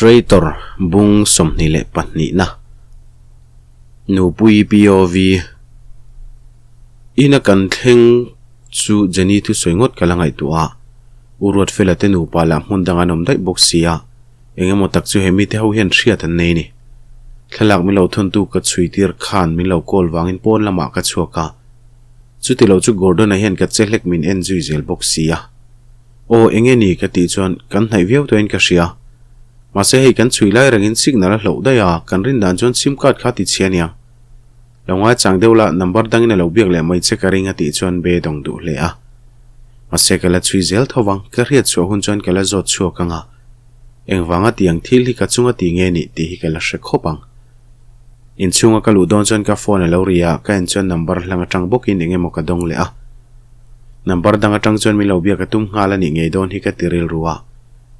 Traitor bung 22 na Nupui POV Ina kan thleng chu Jenny thusawi ngawt ka la ngaihtuah a, U Ruatfela te nupa lah hmun dang an awm daih bawk si a, eng emaw tak chu he mite ho hian hriat an nei ni. Thlalak min lo thawntu ka chhui tir khan min lo call vangin pawn lamah ka chhuak a, chuti lo chu Gordon-a hian ka che hlek min en zui zel bawk si a. Aw, enge ni ka tih chuan kan hnaih viau tawhin ka hria. Mahse hei kan chhui lai rengin signal a hloh daih a, kan rin dan chuan sim card kha ti chhia nia. Lo ngaichang deuh la, number dangin a lo biak leh mai che ka ring a tih chuan be dawng duh hle a. Mahse ka la chhui zel tho vang, ka hriat chhuah hun chuan ka la zawt chhuak ang a. Engvanga tiang thil hi ka chunga ti nge nih tih hi ka la hre khawp ang. Inchhunga ka luh dawn chuan ka phone a lo ri a, ka en chuan number hlang atang bawkin eng emaw ka dawng leh a. Number dang atang chuan min lo biak a tum nghal a nih ngei dawn hi ka ti rilru a.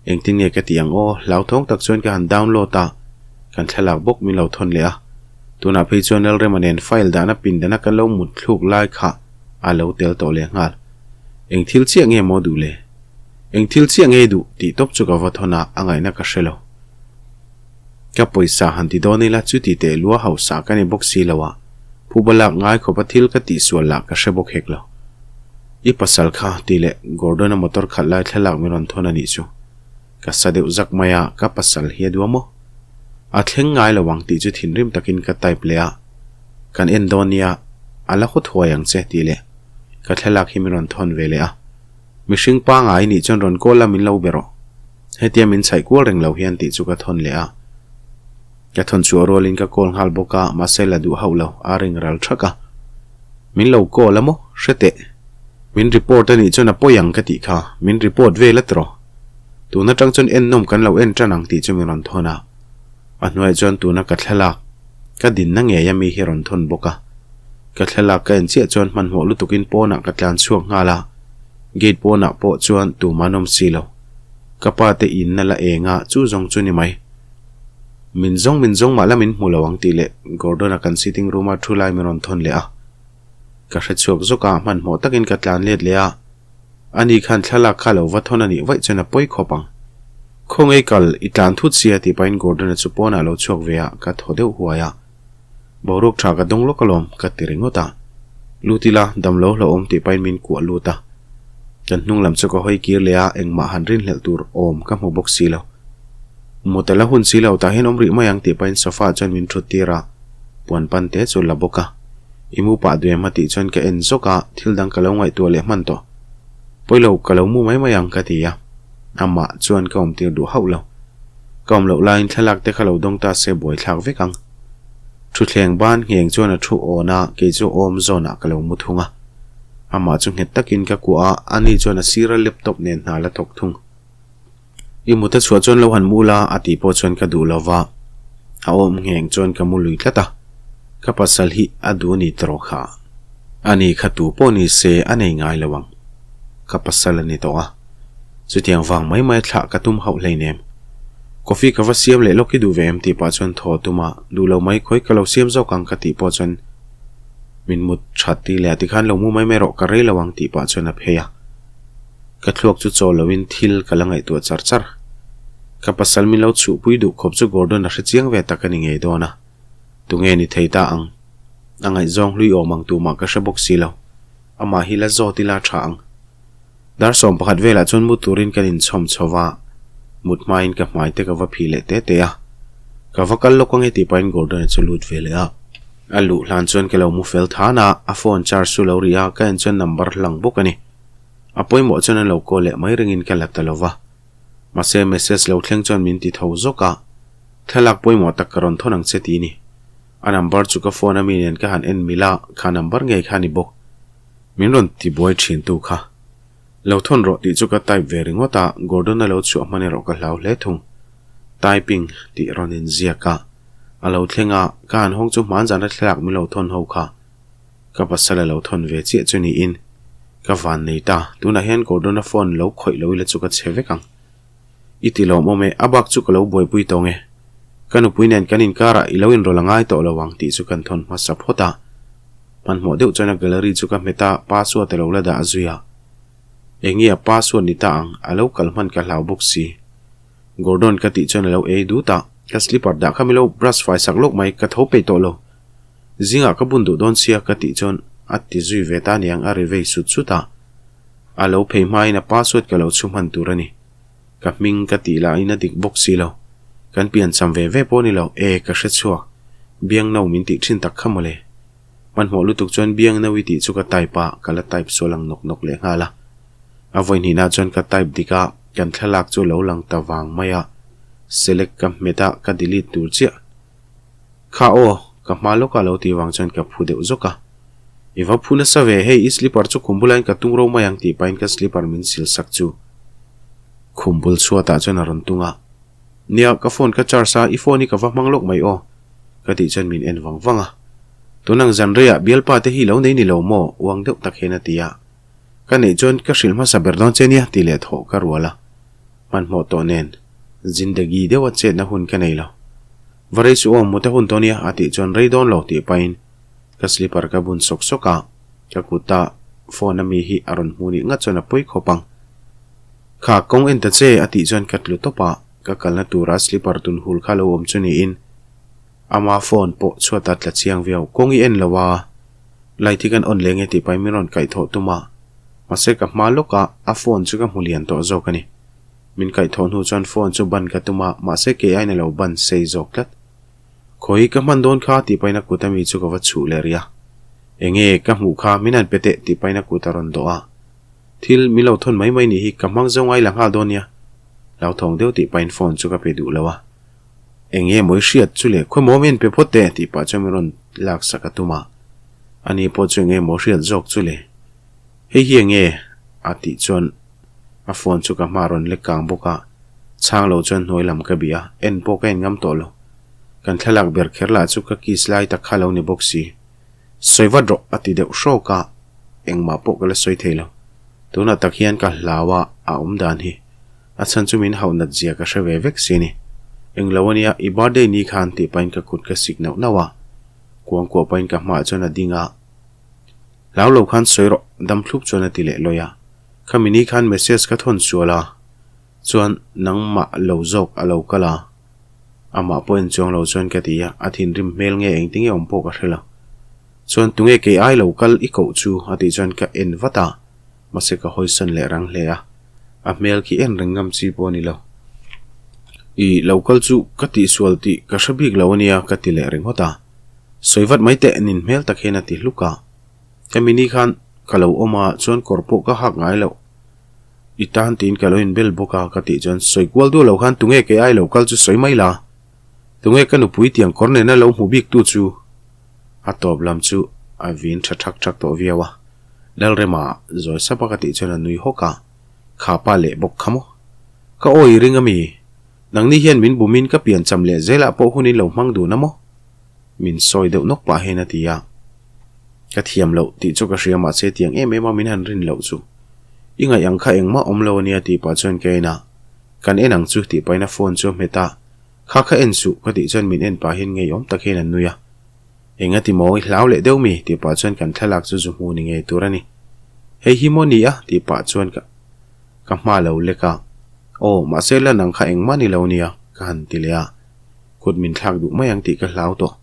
Engtin nge ka tih ang aw, hlauthawng tak chuan ka han download a, kan thlalak bawk min lo thawn leh a. Tunah phei chuan Lalrema nen file dahna pindana ka lo mut thluk lai kha a lo tel tawh leh nghal. Eng thil chiah nge maw duh le? Eng thil chiah nge duh tih tawp chu ka va thawn a, a ngaihna ka hre lo. Ka pawisa han ti dawn ila chuti teh lua hausa ka ni bawk si lo a, phuba lak ngai khawp a thil ka tihsual lah ka hre bawk hek lo. I pasal kha tih leh Gordon-a motor khalh lai thlalak min rawn thawn a nih chu. Ka sa deuh zak mai a, ka pasal hi a duam maw? A thleng ngai lo ang tih chu thinrim takin ka type leh a, Kan en dawn nia, a la haw thuai ang che tih leh ka thlalak hi min rawn thawn ve leh a. Mihring pangai nih chuan rawn call la min lo be rawh. Hetia min chhaih kual reng lo hian tih chu ka thawn leh a. Ka thawn chhuah rualin ka call nghal bawk a, mahse la duh hauh lo, a ring ral thak a. Min lo call a maw? Hre teh. Min report a nih chuan a pawi ang ka tih kha, min report vel a tiraw? Tun atang chuan ennawm kan lo en tan ang tih chu min rawn thawn a. A hnuaiah chuan tuna ka thlalak, ka dinna ngei a mi hi rawn thawn bawk a. Ka thlalak ka en chiah chuan hmanhmawh lutukin pawnah ka tlan chhuak nghal a, gate pawnah pawh chuan tumah an awm si lo. Ka pa te in na la eng a, chu zawng chu ni mai. Min zawng min zawng mah la min hmu lo ang tih leh Gordon-a kan sitting room-a thu lai min rawn thawn leh a. Ka hre chhuak zawk a, hmanhmawh takin ka tlan let leh a. Ani khan thlalak kha lo va thawn a nih vaih chuan a pawi khawp ang. Khawngaih kal, i tlan thut sia tih pahin Gordon-a chu pawnah lo chhuak ve a, ka thaw deuh huai a. Boruak tha ka dawng lawk alawm, ka ti ringawt a. Lut ila, damlo hlauhawm tih pahin min kuah lut a. Kan hnung lam chu ka hawi kir leh a, engmah han rinhlelh tur awm ka hmu bawk si lo. Mut a la hun si lo, tah hian awm rih mai ang tih pahin sofa ah chuan min thut tir a, puan pan te chu la bawk a. I mu pah duem a tih chuan ka en zawk a, thil dang ka lo ngaihtuah leh hman tawh. Pawilo, ka lo mu mai mai ang ka ti a. Amah chuan ka awm tir duh hauh lo. Ka awm loh laiin thlalak te kha lo dawng ta se buaithlak vek ang. Thutthleng ban ngheng chuan a thu awn a, kei chu awm zawnah ka lo mu thung a. Amah chu nghet takin ka kuah a, ani chuan a sira laptop nen hna la thawk thung. I mut a chhuah chuan lo han mu la a tih pawh chuan ka duh lo va, a awm ngheng chuan ka mu lui tlat a, ka pasal hi a duh a ni tawh kha. Ani kha tu pawh ni se a nei ngai lo ang, ka pasal a ni tawh a, chutiang vang mai mai a thlah ka tum hauh hleinem. Coffee ka va siam leh lawk i duh ve em tih pah chuan thaw a tum a, duh lo mai khawi ka lo siam zawk ang ka tih pawh chuan min mut that ti leh a tikhan lo mu mai mai rawh ka rei lo ang tih pah chuan a phei a. Ka thluak chu chaw loin thil ka la ngaihtuah char char. Ka pasal min lo chhuhpui duh khawp chu Gordon a hre chiang ve tak a ni ngei dawn a. Tunge ni thei ta ang? A ngaihzawng hlui awm ang tumah ka hre bawk si lo. Amah hi la zawt ila a tha ang. Dar 11 velah chuan mu turin kan inchhawm chho va, mut hmain ka hmai te ka va phih leh te te a. Ka va kal lawk ange tih pahin Gordon-a chu lut ve leh a. A luh hlan chuan ka lo mu fel than a, a phone charge chu lo ri a, ka en chuan number hlang bawk a ni. A pawimawh chuan an lo call leh mai ringin ka la ta lo va. Mahse message lo thleng chuan min ti tho zawk a, thlalak pawimawh tak ka rawn thawn ang che ti ni. A number chu ka phone a mi nen ka han en mil a, kha number ngei kha a ni bawk. Min rawn ti buai thin tu kha. Lo thawn rawh tih chu ka type ve ringawt a, Gordon-a lo chhuah hman erawh ka hlau hle thung. Typing tih rawn inziak a, a lo thleng a, ka han hawng chu hmanzana thlalak min lo thawn ho kha. Ka pasal a lo thawn ve chiah chu niin ka van nei ta, tunah hian Gordon-a phone lo khawih lo ila chu ka chhe vek ang. I ti lawmawm e, a bak chu ka lo buaipui tawng e. Ka nupui nen kan inkarah i lo inrawlh a ngai tawh lo ang tih chu kan thawn hmasa phawt a. Hmanhmawh deuh chuan a gallery chu ka hmet a, password a lo la dah zui a. Eng nge a password ni ta ang, a lo kal hman ka hlau bawk si. Gordon ka tih chuan a lo ei dut a, ka slipper dah kha milo brush fai sak lawk mai, ka tho peih tawh lo. Zingah ka bun duh dawn sia ka tih chuan a ti zui ve ta niang a ri vei sut sut a. A lo phei hmain a password ka lo chhu hman tur a ni. Ka hming ka tih lahin a dik bawk si lo. Kan piancham ve ve pawh ni lo, e ka hre chhuak. Biangno min tih thin tak kha mawle. Hmanhmawh lutuk chuan Biangno i tih chu ka type a, ka la type sual ang nawk nawk leh nghal a. A vawihnihna chuan ka type dik a, kan thlalak chu a lo lang ta vang mai a. Select ka hmet a, ka delete tur chiah. Kha aw, ka hma lawk a lo tih vang chuan ka phu deuh zawk a. I va phu nasa ve, hei i slipper chu khum bulain ka tung ro mai ang tih pahin ka slipper min sil sak chu khum bul chhuatah chuan a rawn tung a. Nia, ka phone ka charge a, i phone hi ka va hmang lawk mai aw, ka tih chuan min en vang vang a. Tunang zan reiah bialpa te hi lo nei ni lo maw? uang deuh tak hian a ti a. Ka neih chuan ka hrilh hmasa ber dawn che nia tih leh thawh ka rual a. Hmanhmawh tawh nen zindagi deuha chetna hun ka nei lo. Va rei suh aw, mut a hun tawh nia a tih chuan rei dawn lo tih pahin ka slipper ka bun sawk sawk a, ka kuta phone a mi hi a rawn hmu nih ngat chuan a pawi khawp ang. Kha kawng en ta che a tih chuan ka tlu tawp a, ka kalna tura slipper tun hul kha lo awm chu niin ama phone pawh chhuata tla chiang viau. Kawng i en lo a, light hi kan on leh nge tih pahin min rawn kaihthawh tum a, mahse ka hma lawk a, a phone chu ka hmu lian tawh zawk a ni. Min kaihthawh hnu chuan phone chu ban ka tum a, mahse kei aiin a lo ban sei zawk tlat. Khawi ka hman dawn kha tih pahin a kut ami chu ka va chhuh leh rih a. Enge ka hmuh kha min han pe teh tih pahin a kut a rawn dawh a. Thil min lo thawn mai mai nih hi ka hmang zo ngai la nghal dawn nia. Hlauthawng deuh tih pahin phone chu ka pe duh lo a. Enge mawi hriat chu le khawimaw min pe phawt teh tih pah chuan min rawn lak sak a tum a. Ani pawh chu enge maw hriat zawk chu le. Hei hi enge? a tih chuan a phone chu ka hma rawn lek kang bawk a, chhang lo chuan hnuai lam ka bih a, en pawh ka en ngam tawh lo. Kan thlalak ber kher lah chu ka kiss lai tak kha lo ni bawk si. Sawi vat rawh a ti deuh hrawk a, engmah pawh ka la sawi thei lo. Tunah tak hian ka hlau a, a awm dan hi. A chhan chu min hauh nat zia ka hre ve vek si ni. Englo ania, i birthday ni khan tih pahin ka kut ka sik nauh nauh a, kuang kuah pahin ka hmaah chuan a ding a. Hlau lo khan sawi rawh, dam thlup chuan a ti leh lawi a. Khami ni khan message ka thawn sual a, chuan nangmah lo zawk a lo kal a. Amah pawh en chuang lo chuan ka ti a, a thinrim hmel nge engtinge awm pawh ka hre lo. Chuan tunge kei ai lo kal i koh chu a tih chuan ka en vat a, mahse ka hawisawn leh rang hle a. A hmel khi en reng ngam chi pawh a ni lo. I lo kal chu ka tihsual tih ka hre bik lo ania ka ti leh ringawt a. Sawi vat mai teh nin hmel tak hian a ti hluk a. Hemi ni khan ka lo awm a, chuan kawr pawh ka hak ngai loh. I tan tiin ka lo inbel bawk a ka tih chuan sawi kual duh lo khan tunge kei ai lo kal chu sawi mai la. Tunge ka nupui tiang kawr nena lo hmu bik tu chu. A tawp lam chu a vin tha thak thak tawh viau a. Lalrema zawi sap a ka tih chuan a nui hawk a. Kha pa leh bawk kha maw? Ka aw i ring ami? Nangni hian min bumin ka piancham leh zelah pawh hun in lo hmang dun a maw? Min sawi deuh nawk pah hian a ti a. Ka thiam loh tih chu ka hria mahse tiang em em a min han rin loh chu. I ngaih ang kha engmah awm lo ania tih pah chuan ka en a. Kan en ang chu tih pahin a phone chu a hmet a. Kha kha en suh ka tih chuan min en pah hian ngeiawm tak hian a nui a. Enga ti maw i hlau leh deuh mi tih pah chuan kan thlalak chu zu hmu ni ngei tur a ni. Hei hi maw ni a tih pah chuan ka ka hma lo lek a. Aw mahse lan ang kha engmah ni lo nia ka han ti leh a. Kut min thlak duh mai ang tih ka hlau tawh.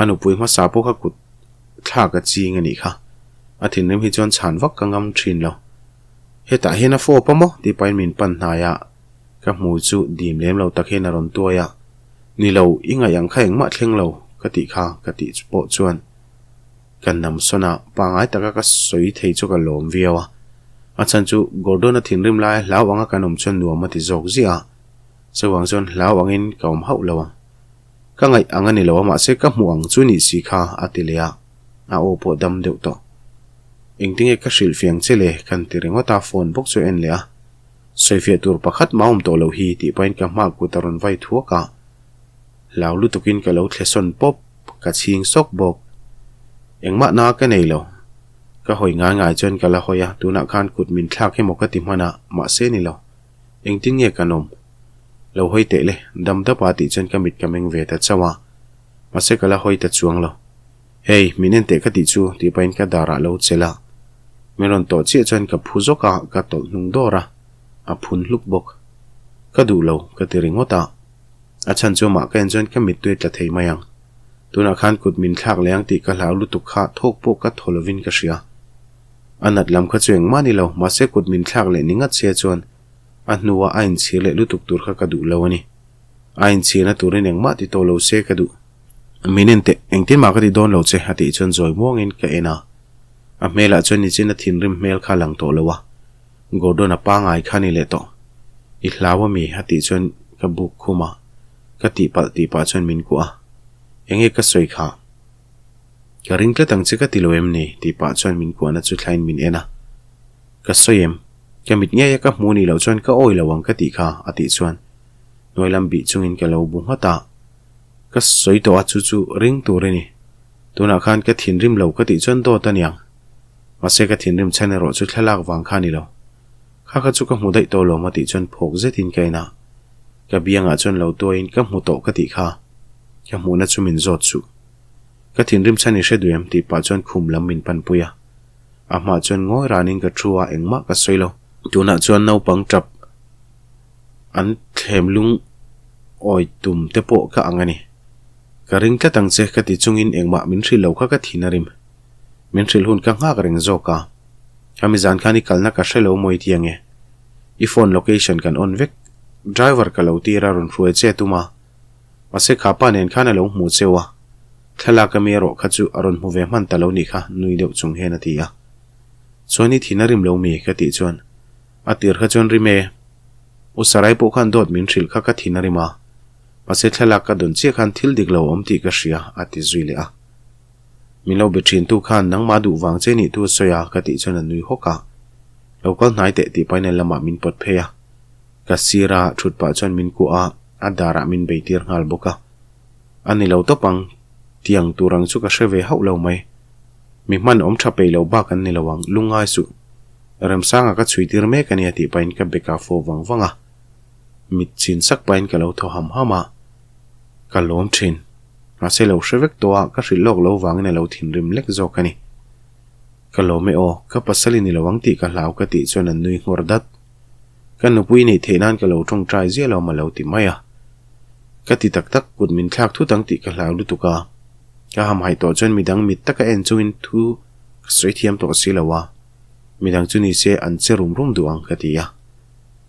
A nupui hmasa pawh kha kut thlak a ching a nih kha. A thinrim hi chuan chhan vak ka ngam thin lo. Hetah hian a fawp a maw? tih pahin min pan hnai a, ka hmui chu dim lem lo tak hian a rawn tuai a. Ni lo, i ngaih ang kha engmah thleng lo ka tih kha ka tih pawh chuan ka nam sawn a, pangai taka ka sawi thei chu ka lawm viau a. A chhan chu Gordon-a thinrim laia hlau anga kan awm chuan nuam a ti zawk ziah a. Chuvang chuan hlau angin ka awm hauh lo ang. Ka ngaih ang a ni lo a mahse ka hmuh ang chu nih si kha a ti leh a, a aw pawh dam deuh tawh. Engtinge ka hrilh fiang che le kan ti ringawt a phone bawk chu a en leh a. Sawifiah tur pakhat mah awm tawh loh hi tih pahin ka hma kut a rawn vai thuak a. Hlau lutukin ka lo thle sawn pawp, ka chhing sawk bawk. Engmah na ka nei lo. Ka hawi ngai ngai chuan ka la hawi a, tunah khan kut min thlak emaw ka ti hman a, mahse ni lo. Engtin nge kan awm? Lo hawi teh le, dam dap a tih chuan ka mit ka meng ve ta chauh a. Mahse ka la hawi ta chuang lo. Hey, min en teh ka tih chu tih pahin ka darah lo chelh a. Min rawn tawh chiah chuan ka phu zawk a, ka tawlh hnung dawr a, a phun hluk bawk. Ka duh lo, ka ti ringawt a. A chhan chu amah ka en chuan ka mittui a tla thei mai ang. Tunah khan kut min thlak leh ang tih ka hlau lutuk kha thawk pawh ka thaw lovin ka hria. A nat lam kha chu engmah ni lo, mahse kut min thlak leh ni ngat sia chuan a hnuah a inchhir leh lutuk tur kha ka duh lo a ni. A inchhirna turin engmah ti tawh lo se ka duh. Min en teh, engtin mah ka ti dawn lo che a tih chuan zawi muangin ka en a. A hmelah chuan nichin a thinrim hmel kha a lang tawh lo a. Gordon a pangai kha ni leh tawh. I hlau a mi? a tih chuan ka buk khum a, ka tihpalh tih pah chuan min kuah a. Enge ka sawi kha? Ka ring tlat ang che ka ti lo em ni? tih pah chuan min kuahna chu thlain min en a. Ka sawi em? Ka mit ngei a ka hmu nih loh chuan ka awi lo ang ka tih kha a tih chuan hnuai lam bih chungin ka lo bu nghat a. Ka sawi tawh a chu chu ring tur i ni. Tunah khan ka thinrim lo ka tih chuan dawt a niang. Mahse ka thinrim chhan erawh chu thlalak vang kha a ni lo. Kha kha chu ka hmu daih tawh lawm a tih chuan phawk zetin ka en a. Ka biangah chuan lo tuaiin ka hmu tawh ka tih kha. Ka hmuhna chu min zawt suh. Ka thinrim chhan i hre duh em tih pah chuan khum lam min panpui a. A hmah chuan ngawi ranin ka thu a engmah ka sawi lo. Tunah chuan naupang tap an thlem lung awi tum te pawh ka ang a ni. Ka ring tlat ang che ka ti chungin engmah min hrilh lo kha ka thin a rim. Min hrilh hun ka nghak reng zawk a. Khami zan khan i kalna ka hre lo mawi ti ange. I phone location kan on vek. Driver ka lo tir a rawn hruai che tum a. Mahse kha pa nen khan a lo hmu cheu a. Thlalak ami erawh kha chu a rawn hmu ve hman ta lo nih kha nui deuh chung hian a ti a. Chuan i thin a rim lo mi? ka tih chuan a tir kha chuan rim e. U Sarai pawh khan dawt min hrilh kha ka thin a rim a. Mahse thlalak ka dawn chiah khan thil dik lo awm tih ka hria a ti zui leh a. Min lo be thin tu khan nangmah duh vang che nih tu a sawi a ka tih chuan a nui hawk a. Lo kal hnai teh tih pain a lamah min pawt phei a. Ka sir a thut pah chuan min kuah a, a darah min bei tir nghal bawk a. A ni lo tawp ang, tiang tur ang chu ka hre ve hauh lo mai. Mi hman awm tha peih lo bak an ni lo ang, lungngai suh. Remsanga ka chhui tir mek a nia tih pahin ka bek a fawh vang vang a. Mit chin sak pahin ka lo thaw ham ham a. Ka lawm thin. Mahse lo hre vek tawh a, ka hrilh lawk lo vangin a lo thinrim lek zawk a ni. Ka lawm e aw, ka pasal i ni lo ang tih ka hlau ka tih chuan an nui nghawr dat. Ka nupui nih theih nan ka lo tawngtai ziah lo ma lo ti mai a. Ka ti tak tak, kut min thlak thut ang tih ka hlau lutuk a. Ka hamhaih tawh chuan midang mit taka en chungin thu ka sawi thiam tawh si lo a. Midang chu ni se an che rum rum duh ang ka ti a.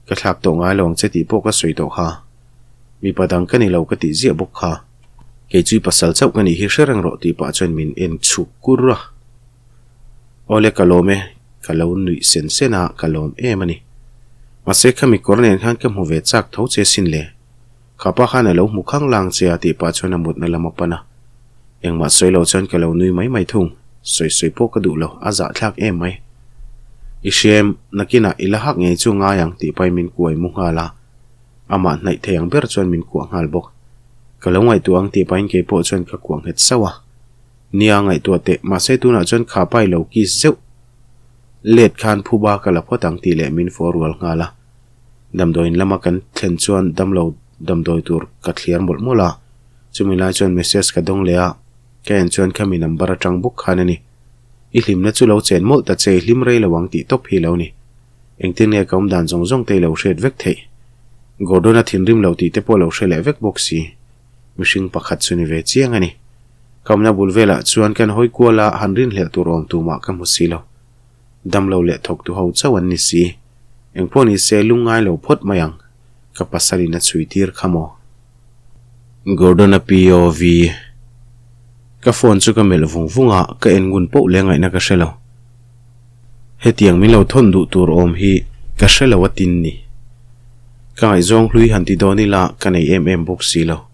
Ka thlak tawh ngai lo ang che tih pawh ka sawi tawh kha. Mipa dang ka ni lo ka tih ziah bawk kha. Kei chu i pasal chauh ka nih hi hre reng rawh tih pah chuan min en chhuk kur a. Awle ka lawm e, ka lo nuih sen sen a, ka lawm em a ni. Mahse khami kawr nen khan ka hmu ve chak tho che sin le. Kha pa khan a lo hmu khang lang che a tih pah chuan a mutna lam a pan a. Engmah sawi lo chuan ka lo nui mai mai thung, sawi sawi pawh ka duh lo, a zahthlak em mai. I hrem, nakinah i la hak ngei chu ngai ang tih pahin min kuai mu nghal a. Amah hnaih thei ang ber chuan min kuah nghal bawk. Ka lo ngaihtuah ang tih pahin kei pawh chuan ka kuah nghet sauh a. Nia ngaihtuah teh, mahse tunah chuan kha pai lo kiss zeuh let khan phuba ka la phawt ang tih leh min fawh rual nghal a. Damdawiin lama kan thlen chuan damlo damdawi tur ka thliar mawlh mawlh a, chumi lai chuan message ka dawng leh a, ka en chuan khami number atang bawk khan a ni. I hlimna chu lo chen mawlh ta che, i hlim rei lo ang tih tawp hi lo ni. Engtin nge ka awm dan zawng zawng te i lo hriat vek theih? Gordon-a thinrim lo tih te pawh lo hre leh vek bawk si. Mihring pakhat chu ni ve chiang a ni. Ka awmna bul velah chuan kan hawi kual a, han rinhlelh tur awm tumah ka hmu si lo. Damlo leh thawktu ho chauh an ni si. Engpawh ni se lungngai lo phawt mai ang, ka pasalin a chhui tir kha maw? Gordon-a POV Ka phone chu ka melh vung vung a, ka en ngun poh leh ngaihna ka hre lo. Hetiang min lo thawn duh tur awm hi ka hre lo a tin ni. Ka ngaihzawng hlui han ti dawn ila ka nei em em bawk si lo.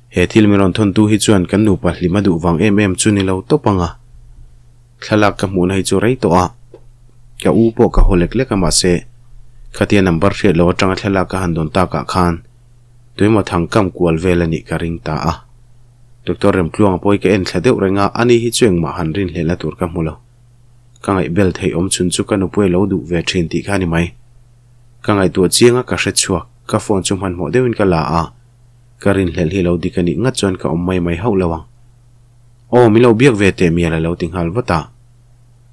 He thil min rawn thawntu hi chuan kan nupa hlim a duh vang em em chu ni lo tawp ang a. Thlalak ka hmuhna hi chu rei tawh a, ka u pawh ka haw lek lek a mahse khatia number hriat lo atanga thlalak ka han dawn takah khan tuemaw thang kam kual vel a nih ka ring ta a. Doctor Remtluanga pawh hi ka en thla deuh reng a, ani hi chu engmah han rinhlelhna tur ka hmu lo. Ka ngaihbel theih awm chhun chu ka nupui a lo duh ve thin tih kha a ni mai. Ka ngaihtuah chiang a ka hre chhuak, ka phone chu hmanhmawh deuhin ka la a. Ka rinhlelh hi lo dik a nih ngat chuan ka awm mai mai hauh lo ang. Aw, min lo biak ve teh mial a lo ti nghal vat a.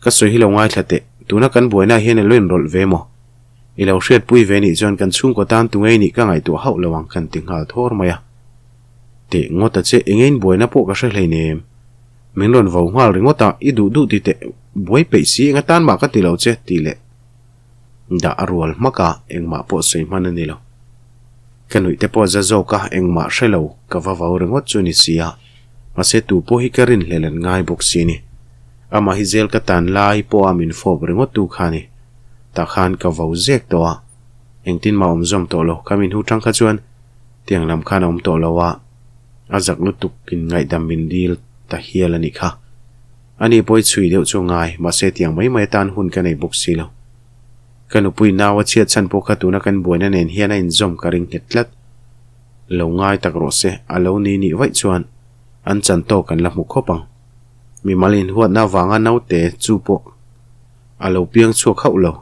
Ka sawi hi lo ngaithla teh, tuna kan buaina hian a lo inrawlh ve maw? I lo hriatpui ve nih chuan kan chhungkaw tan tu ngei nih ka ngaihtuah hauh lo ang kan ti nghal thawr mai a. Teh ngawt a che, engein buaina pawh ka hre hleinem. Min rawn vo nghal ringawt a, i duh duh ti teh, buai peih si enga tan mah ka ti lo che tih leh dah a rual hmak a, engmah pawh sawi hman a ni lo. Ka nuih te pawh za zawk a, engmah hre lo ka va vo ringawt chu ni si a, mahse tu pawh hi ka rinhlel an ngai bawk si ni. Amah hi zel ka tan lai pawha min fawp ringawt tu kha ni. Tah khan ka vo zek tawh a, engtin mah awm zawm tawh lo, ka min hu tang kha chuan tiang lam khan a awm tawh lo a, a zak lutuk in ngaihdam min dil ta hial a nih kha. Ani pawh i chhui deuh chu ngai, mahse tiang mai mai atan hun ka nei bawk si lo. Ka nupui nau a chhiat chhan pawh kha tuna kan buaina nen hian a inzawm ka ring nghet tlat. Lo ngai tak rawh se, a lo ni nih vaih chuan an chan tawk kan la hmu khawp ang. Mimal inhuatna avanga naute chu pawh a lo piang chhuak hauh lo,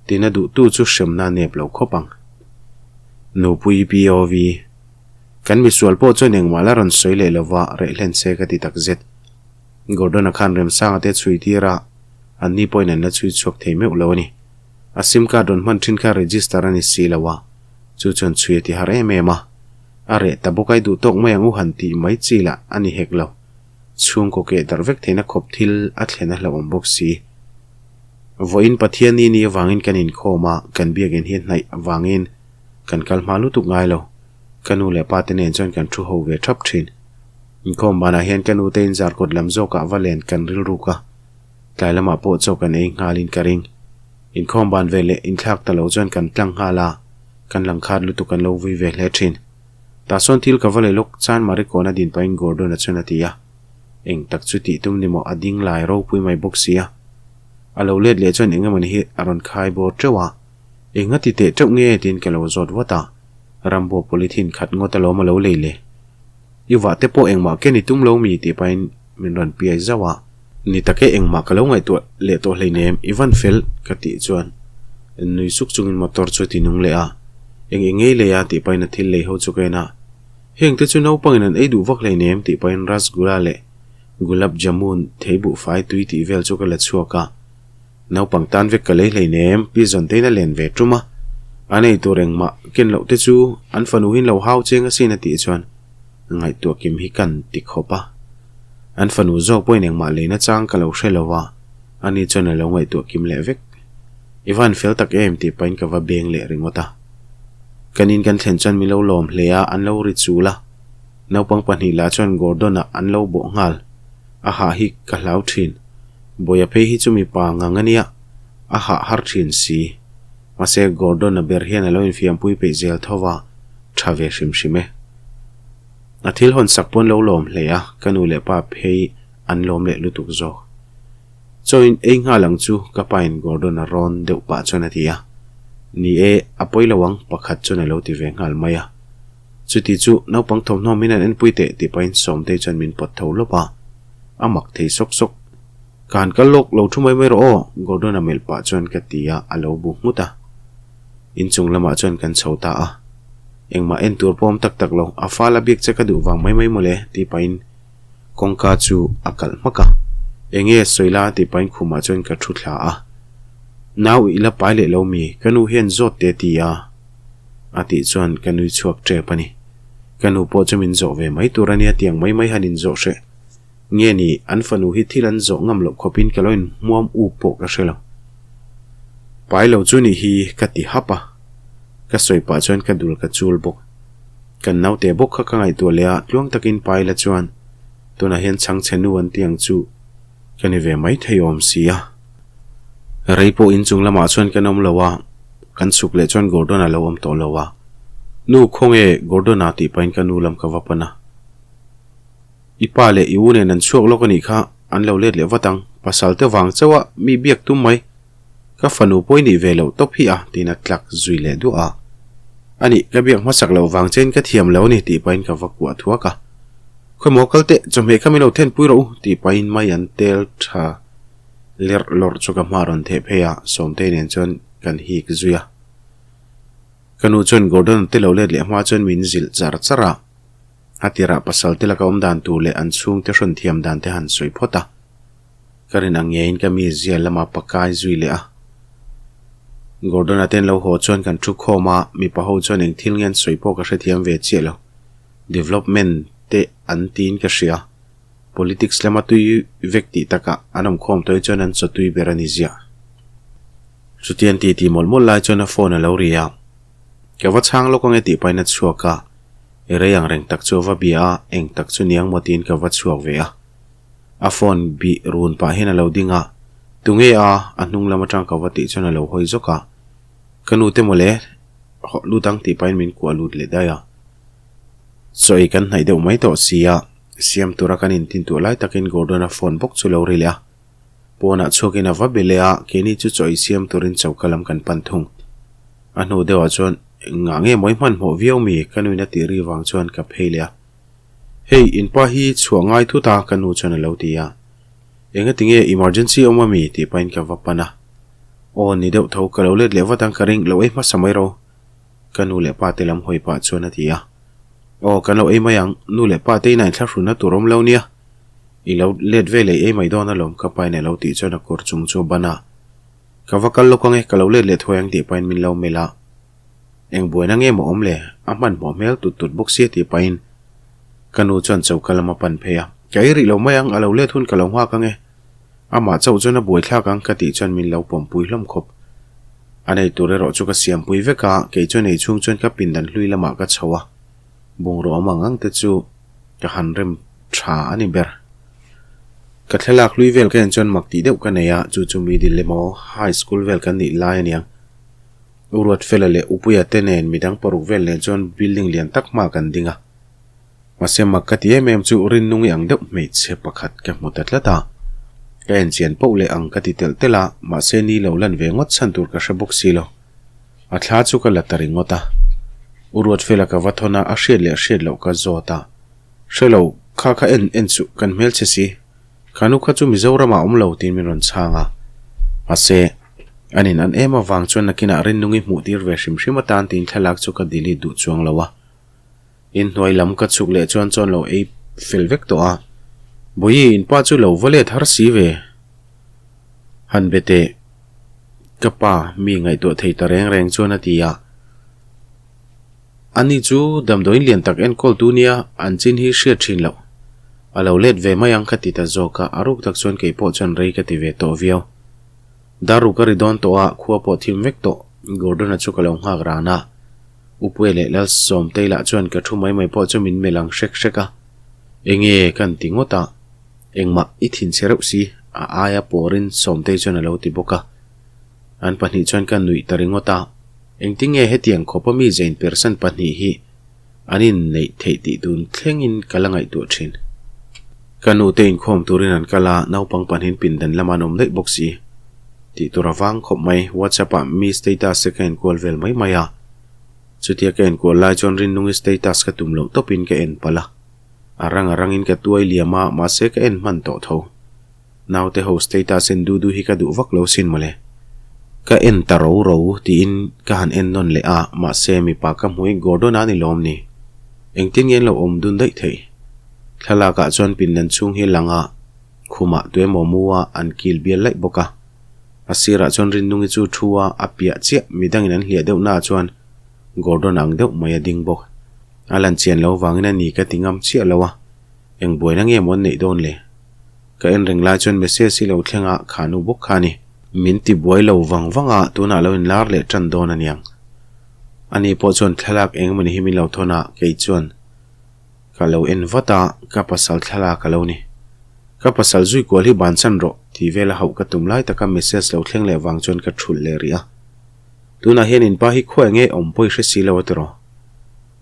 tina duhtu chu hremna a nep lo khawp ang. Nupui POV. Kan misual pawh chuan engmah la rawn sawi leh lova reh hlen se ka ti takzet. Gordon-a khan Remsanga te chhui tir a, an ni pawhin an la chhui chhuak thei meuh lo a ni. A sim card rawn hman thin kha register a ni si lo a, chu chuan chhui a ti har em em a. A reh ta bawk a, i duh tawk mai ang u han tih mai chi lah a ni hek lo. Chhungkaw keh darh vek theihna khawp thil a thlen a hlauhawm bawk si. Vawiin Pathian ni ni avangin kan inkhawm a, kan biakinn hi hnaih avangin kan kal hma lutuk ngai lo. Ka nu leh pa te nen chuan kan thu ho ve thap thin. Inkhawm banah hian ka nu te in zarkawt lam zawkah va len kan rilruk a, tlai lamah pawh chaw kan ei nghalin ka ring. Inkhawm ban ve leh inthlak ta lo chuan kan tlang nghal a, kan lang khat lutuk kan lo vui ve hle thin. Tah sawn thil ka va leh lawk, Chan Marikawn a din pahin Gordon-a chuan a ti a. Eng tak chu tih tum ni maw, a ding lai ropui mai bawk si a. A lo let leh chuan eng emawni hi a rawn khai bawr teuh a. Eng a ti teh teuh nge tiin ka lo zawt vat a, Rambo polythene khat ngawt alawm a lo lei le. I vah te pawh engmah ken i tum lo mi tih pahin min rawn piai zauh a. Ni tak e, engmah ka lo ngaihtuah leh tawh hleinem, i van fel ka tih chuan nui suk chungin motor chu a ti nung leh a. Eng eng ngei lei a tih pahin a thil lei ho chu ka en a. Heng te chu naupangin an ei duh vak hleinem tih pahin rasgula leh gulab jamun theibuhfai tui tih vel chu ka la chhuak a. Naupang tan vek ka lei hleinem, Pi Zawntein a len ve tum a. An ei tur engmah ken loh te chu an fanu hian lo hau cheng asin a tih chuan ngaihtuah kim hi kan ti khawp a. An fanu zawk pawhin engmah leina chang ka lo hre lo a, ani chuan a lo ngaihtuah kim leh vek. I van fel tak em tih pahin ka va beng leh ringawt a. Kan in kan thlen chuan min lo lawm hle a, an lo ri chul a. Naupang pahnih lah chuan Gordon-a an lo bawh nghal. A hah hi ka hlau thin. Bawia phei hi chu mipa ngang a nia, a hah har thin si. Mahse Gordon-a ber hian a lo infiampui peih zel tho va, tha ve hrim hrim e. A thil hawn sak pawn lo lawm hle a, ka nu leh pa phei an lawm leh lutuk zawk. Chaw in ei nghal ang chu ka pain Gordon-a rawn deuh pah chuan a ti a. Ni e, a pawi lo ang, pakhat chuan a lo ti ve nghal mai a. Chuti chu naupang thawmhnaw min han enpui teh tih pahin Sawmtei chuan min pawt tho lawp a. A mak thei sawk sawk. Ka han kal lawk lo thu mai mai rawh aw, Gordon-a melh pah chuan ka ti a, a lo bu nghut a. Inchung lamah chuan kan chho ta a. Engmah en tur pawh awm tak tak lo, a fal a biak che ka duh vang mai mai mawle tih pahin kawngka chu a kalh hmak a. Enge sawi la tih pahin khumah chuan ka thu thla a. Nau i la pai leh lo mi, ka nu hian zawt te ti a. A tih chuan ka nui chhuak tep a ni. Ka nu pawh chu min zawh ve mai tur a nia tiang mai mai han inzawh hreh. Nge ni, an fanu hi thil an zawh ngam loh khawpin ka lo inhmuam up pawh ka hre lo. Pai lo chu nih hi ka ti hap a. Ka sawi pah chuan ka dul ka chul bawk. Kan naute bawk kha ka ngaihtuah leh a, tluang takin pai la chuan tunah hian chhangchhe nu an ti ang chu ka ni ve mai thei awm si a. Rei pawh inchung lamah chuan kan awm lo a, kan chhuk leh chuan Gordon a lo awm tawh lo a. Nu khawnge Gordon-a tih pahin ka nu lam ka va pan a. I pa leh i u nen an chhuak lawk a nih kha, an lo let leh vat ang, pasal te vang chauh a mi biak tum mai. Ka fanu pawh i nih ve loh tawp hi a tiin a tlak zui leh duah a. A nih, ka biak hmasak loh vang chein ka thiam lo a ni tih pahin ka va kuah thuak a. Khawimaw kal teh, chawhmeh kha min lo then pui rawh u tih pahin mai an tel tha lerh lawrh chu ka hma rawn theh phei a, Sawmtei nen chuan kan hik zui a. Ka nu chuan Gordon te lo let leh hma chuan min zilh char char a. A tirah pasal te laka awm dan tur leh an chhungte hrawn thiam dan te han sawi phawt a. Ka rin ang ngeiin ka mi zia lama pakai zui leh a. Gordon-a ten lo haw chuan kan thu khawm a, mipa ho chuan eng thil nge an sawi pawh ka hrethiam ve chiah lo. Development te an tiin ka hria. Politics lama tui vek tih takah an awm khawm tawh hi chuan an chaw tui ber a ni ziah. Chuti an titi mawlh mawlh lai chuan a phone a lo ri a. Ka va chhang lawk ange tih pahin a chhuak a, i rei ang reng tak chu a va bia a, eng tak chu niang maw tiin ka va chhuak ve a. A phone bih run pah hian a lo ding a, Tunge a? A hnung lam atang ka va tih chuan a lo hawi zawk a. Ka nu te mawle, hawh lut ang tih pahin min kuah lut leh daih a. Chaw ei kan hnaih deuh mai tawh si a, siam tura kan intintuah lai takin Gordon-a phone bawk chu lo ri leh a. Pawnah chhuakin a va be leh a, keini chu chaw ei siam turin choka lam kan pan thung. A hnu deuhah chuan, Engah nge mawi hmanhmawh viau mi? ka nuin a tih ri vang chuan ka phei leh a. Hei, in pa hi chhuah ngai thut a, ka nu chuan a lo ti a. Engati nge emergency awm a mi? tih pahin ka va pan a. Aw, ni deuh tho, ka lo let leh vat ang ka ring, lo ei hmasa mai ro. Ka nu leh pa te lam hawi pah chuan a ti a. Aw, kan lo ei mai ang, nu leh pa te inah inthlahrunna tur awm lo nia. I lo let ve leh ei mai dawn alawm ka pain a lo tih chuan a kawr chung chu a ban a. Ka va kal lawk ange, ka lo let leh thuai ang tih pahin min lo melh a. Eng buaina nge maw awm le? A hmanhmawh hmel tut tut bawk sia tih pahin ka nu chuan choka lam a pan phei a. Ka ei rih lo mai ang, a lo let hun ka lo nghak ange. Amah chauh chuan a buaithlak ang ka tih chuan min lo pawmpui hlawm khawp. A nei tur erawh chu ka siampui vek a, kei chuan ei chhung chuan ka pindan hlui lamah ka chho a. Bungraw awm ang ang te chu ka han rem tha a ni ber. Ka thlalak hlui vel ka en chuan mak tih deuh ka nei a, chu chu middle emaw high school vel kan nih lai a niang. U Ruatfela leh Upuia te nen midang paruk vel nen chuan building lian tak hma kan ding a. Mahse mak ka ti em em chu Rinnungi ang deuh hmeichhe pakhat ka hmu ta tlat a. Ka en chian poh leh ang ka ti telh telh a, mahse ni lo lan ve ngawt chhan tur ka hre bawk si lo. A thla chu ka la ta ringawt a. U Ruatfela ka va thawn a, a hriat leh hriat loh ka zawt a. Hre lo, kha kha en en suh, kan hmelchhe si. Kha nu kha chu Mizoramah a awm lo tiin min rawn chhang a. Mahse, an in an em avang chuan nakinah Rinnungi hmuh tir ve hrim hrim atan tiin thlalak chu ka delete duh chuang lo a. Inhnuai lam ka chhuk leh chuan chuan lo ei fel vek tawh a. Bawihi, in pa chu lo va let har si ve. Han be teh, ka pa mi ngaihtuah thei ta reng reng chuan a ti a. Ani chu damdawiin lian tak enkawl tu nia an chin hi hriat thin loh. A lo let ve mai ang ka ti ta zawk a, a ruk tak chuan kei pawh chuan rei ka ti ve tawh viau. Dar ruk a ri dawn tawh a, khua pawh thim vek tawh. Gordon-a chu ka lo nghak ran a. Upuia leh Lalsawmtei lah chuan ka thu mai mai pawh chu min melh ang hrek hrek a. Enge kan ti ngawt a, engmah i thinchhe reuh si, a aia pawrin Sawmtei chuan a lo ti bawk a. An pahnih chuan ka nuih ta ringawt a, engtinge hetiang khawpa mi zain persan pahnih hi an inneih theih tih tun thlengin ka la ngaihtuah thin. Ka nute inkhawm turin an kal a, naupang pahnihin pindan lamah an awm daih bawk si. Tih tur a vang khawp mai, WhatsApp ah mi status te ka enkual vel mai mai a. Chutia ka enkual lai chuan Rinnungi status ka tum loh tawpin ka en palh a. A rang a rangin ka tuai liam a, mahse ka en hman tawh tho. Naute ho status en du du hi ka duh vak lo sin mawle. Ka en ta ro ro tiin ka han en nawn leh a, mahse mipa ka hmu i Gordon a ni lawm ni? Engtin nge an lo awm dun daih theih? Thlalak ah chuan pindan chhung hi lang a, khumah tuemaw mu a an kil bial laih bawk a. A sirah chuan Rinnungi chu thu a, a piah chiah midangin an hliah deuh naah chuan Gordon ang deuh mai a ding bawk. A lan chian lo vangin a ni ka ti ngam chiah lo a, eng buaina nge maw an neih dawn le? Ka en reng lai chuan message hi lo thleng a, kha nu bawk kha a ni. Min ti buai lo vang vang a, tunah lo inlar leh tan dawn a niang. Ani pawh chuan thlalak eng emawni hi min lo thawn a, kei chuan ka lo en vat a, ka pasal thlalak a lo ni. Ka pasal zui kual hi bansan rawh, tih vela hauh ka tum lai taka message lo thleng leh vang chuan ka thulh leh rih a. Tunah hian inpa hi khuai nge awm pawi hre si lo a tiraw?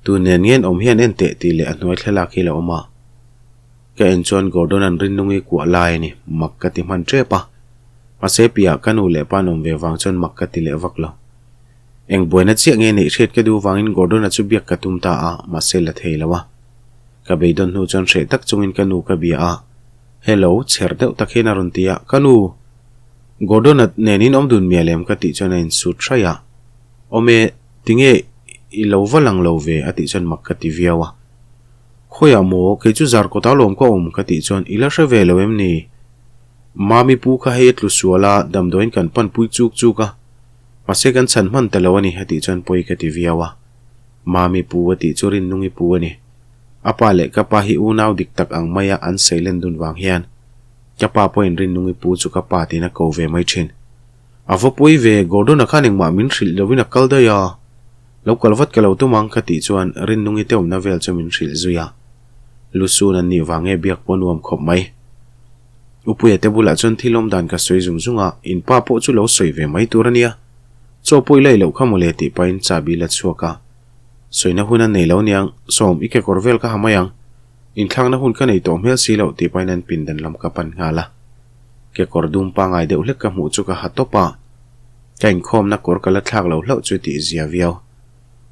Tun nen ngen awm hian en teh tih leh a hnuai thlalak hi la awm a. Ka en chuan Gordon-a'n Rinnungi kuah lai a ni, mak ka ti hman tep a. Mahse piah ka nu leh pa an awm ve vang chuan mak ka ti leh vak lo. Eng buaina chiah nge neih hriat ka duh vangin Gordon-a chu biak ka tum ta a, mahse la thei lo a. Ka beidawn hnu chuan hreh tak chungin ka nu ka bia a, Hello, chher deuh tak hian a rawn ti a, Ka nu, Gordon-a nen in awm dun mial em? ka tih chuan a insut hraih a. Awm e, tinge i lo va lang lo ve? a tih chuan mak ka ti viau a. Khawiah maw, kei chu zar kawta lawm ka awm ka tih chuan i la hre ve lo em ni? Mami pu kha hei a tlu sual a, damdawiin kan pan pui chuk chuk a. Mahse kan chhan hman ta lo a ni a tih chuan pawi ka ti viau a. Mami pu a tih chu Rinnungi pu a ni. A pa leh ka pa hi unau dik tak ang maia an seilen dun vang hian ka pa pawhin Rinnungi pu chu ka pa tiin a ko ve mai thin. A va pawi ve, Gordon-a khan engmah min hrilh lovin a kal daih a. Lo kal vat ka lo tum ang ka tih chuan Rinnungi te awmna vel chu min hrilh zui a. Lusun an nih vang nge biak pawh nuam khawp mai. Upuia te bulah chuan thil awm dan ka sawi zung zung a, in pa pawh chu lo sawi ve mai tur a nia. Chaw pawh i la ei loh kha mawle tih pahin chahbi la chhuak a. Sawina hun a nei lo niang, sawm i kekawr vel ka ha mai ang. Inthlakna hun ka nei tawh hmel si loh tih pahin an pindan lam ka pan nghal a. Kekawr dum pangai deuh hlek ka hmuh chu ka ha tawp a. Ka inkhawmna kawr ka la thlak lo hlauh chu tih zia viau.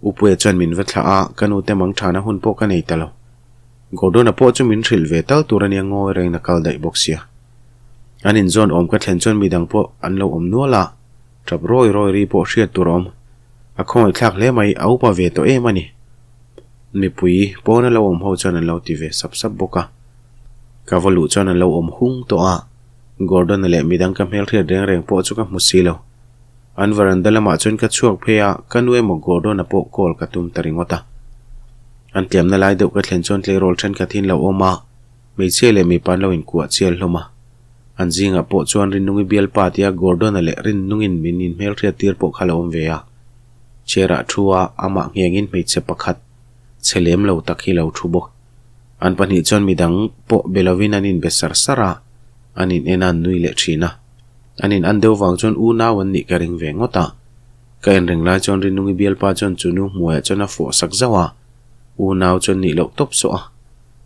Upuia chuan min va thlah a, ka nute mang thana hun pawh ka nei ta lo. Gordon-a pawh chu min hrilh ve tal tur a nia ngawi rengin a kal daih bawk sia. An inzawn awm ka thlen chuan midang pawh an lo awm nual a, tap rawi rawi ri pawh hriat tur a awm. A khawngaihthlak hle mai, a upa ve tawh em a ni. Mipui pawn a lo awm ho chuan an lo ti ve sap sap bawk a. Ka va luh chuan an lo awm hung tawh a, Gordon-a leh midang ka hmelhriat reng reng pawh chu ka hmu si lo. An veranda lamah chuan ka chhuak phei a, ka nu emaw Gordon-a pawh call ka tum ta ringawt a. An tliamna lai deuh ka thlen chuan tleirawl thenkhat hi an lo awm a, hmeichhia leh mipa an lo inkuah chial hlawm a. An zingah pawh chuan Rinnungi bialpa tia Gordon-a leh Rinnungin min inhmelhriat tir pawh kha lo awm ve a. Chair-ah thu a, amah nghengin hmeichhe pakhat chhe lem lo tak hi lo thu bawk. An pahnih chuan midang pawh be lovin an inbe sar sar a, an in en a an nui leh thin a. An in an deuh vang chuan unau an nih ka ring ve ngawt a. Ka en reng lai chuan Rinnungi bialpa chuan chu nu hmuaiah chuan a fawh sak zauh a, unau chuan nih loh tawp sawh a.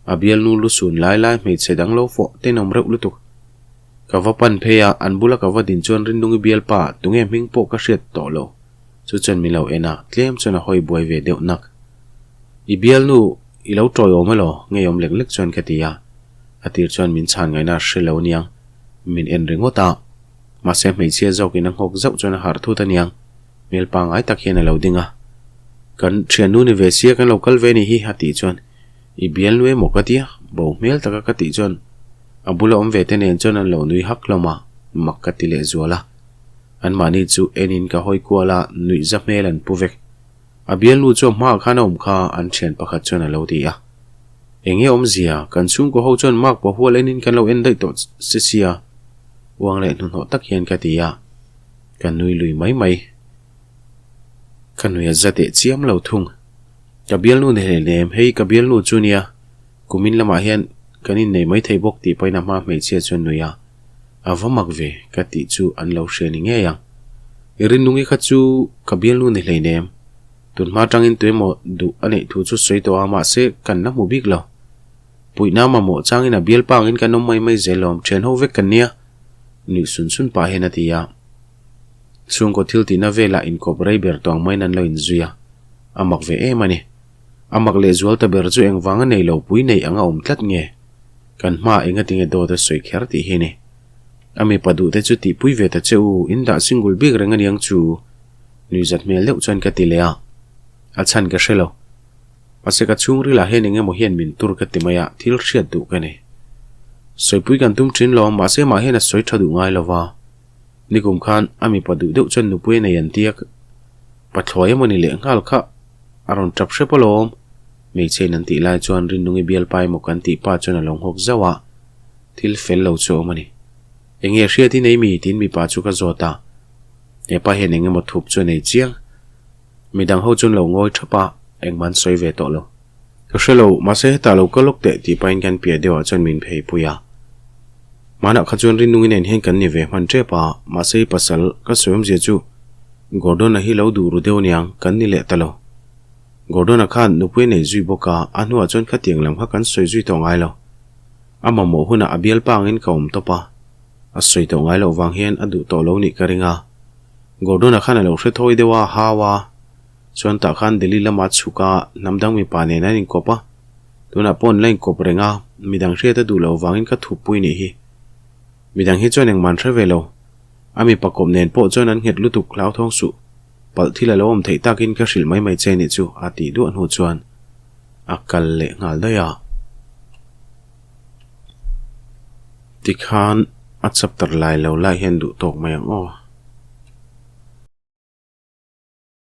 A bialnu lu sun lai lai hmeichhe dang lo fawh tenawm reuh lutuk. Ka va pan phei a, an bula ka va din chuan Rinnungi bialpa tunge hming pawh ka hriat tawh lo. Chu chuan min lo en a, tlem chuan a hawi buai ve deuh nak. I bialnu i lo tawiawm elaw? Ngeiawm lek lek chuan ka ti a. A tir chuan min chhan ngaihna a hre lo niang. Min en ringawt a. Mahse hmeichhia zawkin a nghawk zauh chuan a harh thut aniang. Hmel pangngai tak hian a lo ding a. Kan thiannu ni ve sia kan lo kal ve ni hi a tih chuan i bialnu emaw ka tia? Bo hmel taka ka tih chuan a bula awm ve te nen chuan an lo nui hak hlawm a, mak ka ti leh zual a. Anmahni chu enin ka hawi kual a, nuih za hmel an pu vek. A bialnu chu a hmaah khan a awm kha an thian pakhat chuan a lo ti a. Enge awmzia, kan chhungkaw ho chuan mark pahual enin kan lo en daih tawh che sia, uang leh hnuhnawh tak hian ka ti a. Ka nui lui mai mai. Ka nui a za teh chiam lo thung. Ka bialnu ni hlei lem, hei ka bialnu chu nia, kumin lamah hian kan innei mai thei bawk tih pahin a hma hmeichhia chuan nui a. A va mak ve, ka tih chu an lo hria ni ngei ang. I rinnungi kha chu ka bialnu ni hleinem. Tunhma atangin tuemaw duh a neih thu chu sawi tawh a, mahse kan la hmu bik lo. Puihna mamawh changin a bialpa angin kan awm mai mai zel lawm, thian ho vek kan nia, nuih sun sun pah hian a ti a. Chhungkaw thil tihna velah inkawp rei ber tawng maiin an lo inzui a, a mak ve em a ni. A mak lehzual ta ber chu engvanga nei lo pui nei anga awm tlat nge? Kan hma enga tinge dawt a sawi kher tih hi ni. A mipa duh te chu tihpui ve ta che u, in dah single bik reng aniang chu. Nui zat hmel deuh chuan ka ti leh a, a chhan ka hre lo. Mahse ka chhungril ah hian engemaw hian min tur ka ti mai a, thil hriat duh ka nei. Sawipui kan tum thin lo, mahse mah hian a sawi tha duh ngai lo va. Nikum khan a mipa duh deuh chuan nupui a nei an tia, pathlawi emaw ni leh nghal kha a rawn tap hrep alawm. Hmeichhe in an tih lai chuan Rinnungi bialpa emaw kan tih pa chuan a lo nghawk zauh a, thil fel lo chu a awm a ni. Enge hriat i nei mi? tiin mipa chu ka zawt a. Hepa hian eng emaw thup chu a nei chiang. Midang ho chuan lo ngawi thap a, engmah an sawi ve tawh lo. Ka hre lo, mahse hetah lo ka lawk teh tih pahin kan piah deuhah chuan min phei pui a. Hmanah kha chuan Rinnungi nen hian kan ni ve hman tep a, mahse i pasal ka sawi awmzia chu Gordon-a hi lo duh ru deuh aniang, kan ni leh ta lo. Gordon-a khan nupui a nei zui bawk a, a hnuah chuan khatiang lam kha kan sawi zui tawh ngai lo. A mamawh hunah a bialpa angin ka awm tawp a, a sawi tawh ngai loh vang hian a duh tawh lo nih ka ring a. Gordon-a khan a lo hre thawi deuh a, hau a, chuan tah khan Delhi lama chhuk a, hnam dang mipa nen an inkawp a, tunah pawh an la inkawp reng a, midang hriat a duh loh vangin ka thup pui nih hi. Midang hi chuan engmah an hre ve lo. A mipa kawp nen pawh chuan an nghet lutuk hlauthawng suh. Palh thil a lo awm theih takin ka hrilh mai mai che nih chu a tih duah hnu chuan a kal leh nghal daih a. Tikhan a chapter lai lo lai hian duh tawk mai ang aw.